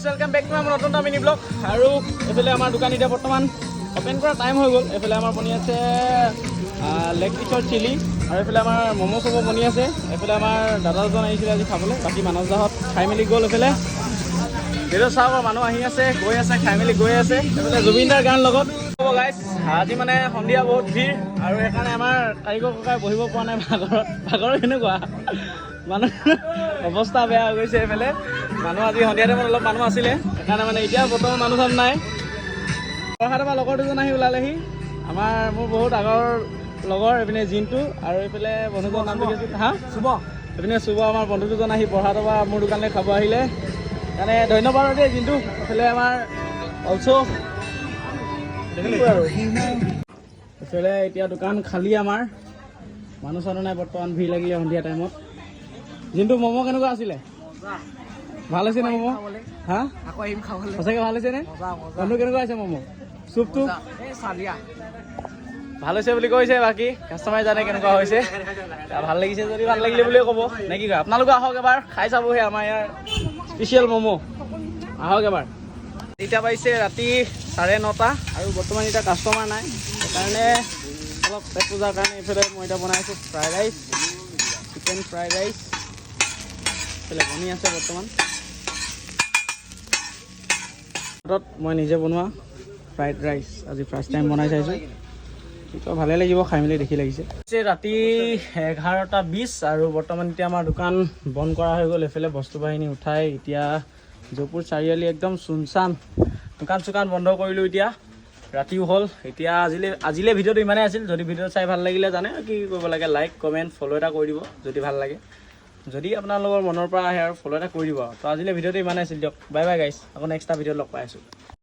Welcome back to আমাৰ নতুন এটা মিনি ব্লগ। আৰু এইফালে আমাৰ দোকান এতিয়া বৰ্তমান অ'পেন কৰা টাইম হৈ গ'ল। এইফালে আমাৰ বনি আছে লেগ পিচৰ চিলি আৰু এইফালে আমাৰ ম'ম' চম' বনি আছে। এইফালে আমাৰ দাদা দুজন আহিছিলে আজি খাবলৈ, বাকী মানস দাহঁত খাই মেলি গ'ল। এইফালে ভিডিঅ' চাওক, মানুহ আহি আছে, গৈ আছে, খাই মেলি গৈ আছে। এইফালে জুবিন দাৰ গান লগত হ'ব। গাইছ, আজি মানে সন্ধিয়া বহুত ভিৰ আৰু সেইকাৰণে আমাৰ কাৰিকৰ ককাই বহিব পৰা নাই ভাগৰত। ভাগৰ কেনেকুৱা, মানুহ অৱস্থা বেয়া হৈ গৈছে। এইফালে মানুহ আজি সন্ধিয়া টাইমত অলপ মানুহ আছিলে, সেইকাৰণে মানে এতিয়া বৰ্তমান মানুহ চানুহ নাই। বৰহাটৰ পৰা লগৰ দুজন আহি ওলালেহি। আমাৰ মোৰ বহুত আগৰ লগৰ এইপিনে জিনটো আৰু এইফালে বন্ধুজনৰ নামটো কি আছিল? হা, শুভ। এইপিনে শুভ। আমাৰ বন্ধু দুজন আহি বৰহাটৰ পৰা মোৰ দোকানলৈ খাব আহিলে, সেইকাৰণে ধন্যবাদ দেই জিনটো। এইফালে আমাৰ অলছ' আৰু এইফালে এতিয়া দোকান খালী আমাৰ, মানুহ চানুহ নাই বৰ্তমান। ভিৰ লাগিলে সন্ধিয়া টাইমত। জিনটো, ম'ম' কেনেকুৱা আছিলে? ভাল হৈছে নে ম'ম'? হা? আকৌ আহিম খাবলৈ। সঁচাকৈ ভাল হৈছে নে? মজা মজা। বন্ধু, কেনেকুৱা হৈছে ম'ম' চুপটো? এই চালিয়া। ভাল হৈছে বুলি কৈছে, বাকী কাষ্টমাৰে জানে কেনেকুৱা হৈছে। এতিয়া ভাল লাগিছে যদি ভাল লাগিলে বুলিয়ে ক'ব নে কি কয়? আপোনালোকো আহক, এবাৰ খাই চাবহি আমাৰ ইয়াৰ স্পেচিয়েল ম'ম'। আহক এবাৰ। এতিয়া বাজিছে ৰাতি 9:30 আৰু বৰ্তমান এতিয়া কাষ্টমাৰ নাই, সেইকাৰণে অলপ পেট পূজাৰ কাৰণে এইফালে মই এতিয়া বনাই আছোঁ fried rice, chicken fried rice. এইফালে বনি আছে বৰ্তমান। হাতত মই নিজে বনোৱা ফ্ৰাইড ৰাইচ আজি ফাৰ্ষ্ট টাইম বনাই চাইছোঁ। কি ভালে লাগিব খাই মেলি দেখি লাগিছে। ৰাতি 11:20 আৰু বৰ্তমান এতিয়া আমাৰ দোকান বন্ধ কৰা হৈ গ'ল। এইফালে বস্তু বাহিনী উঠাই এতিয়া জয়পুৰ চাৰিআলি একদম চুনচান, দোকান চোকান বন্ধ কৰিলোঁ। এতিয়া ৰাতিও হ'ল। এতিয়া আজিলৈ ভিডিঅ'টো ইমানেই আছিল। যদি ভিডিঅ'টো চাই ভাল লাগিলে, জানে কি কৰিব লাগে, লাইক, কমেণ্ট, ফ'ল' এটা কৰি দিব যদি ভাল লাগে। যদি আপোনালোকৰ মনৰ পৰা আহে আৰু ফ'ল' এটা কৰি দিব। আৰু তো আজিলৈ ভিডিঅ'টো ইমানেই আছিল দিয়ক। বাই বাই গাইছ, আকৌ নেক্সট এটা ভিডিঅ'ত লগ পাই আছোঁ।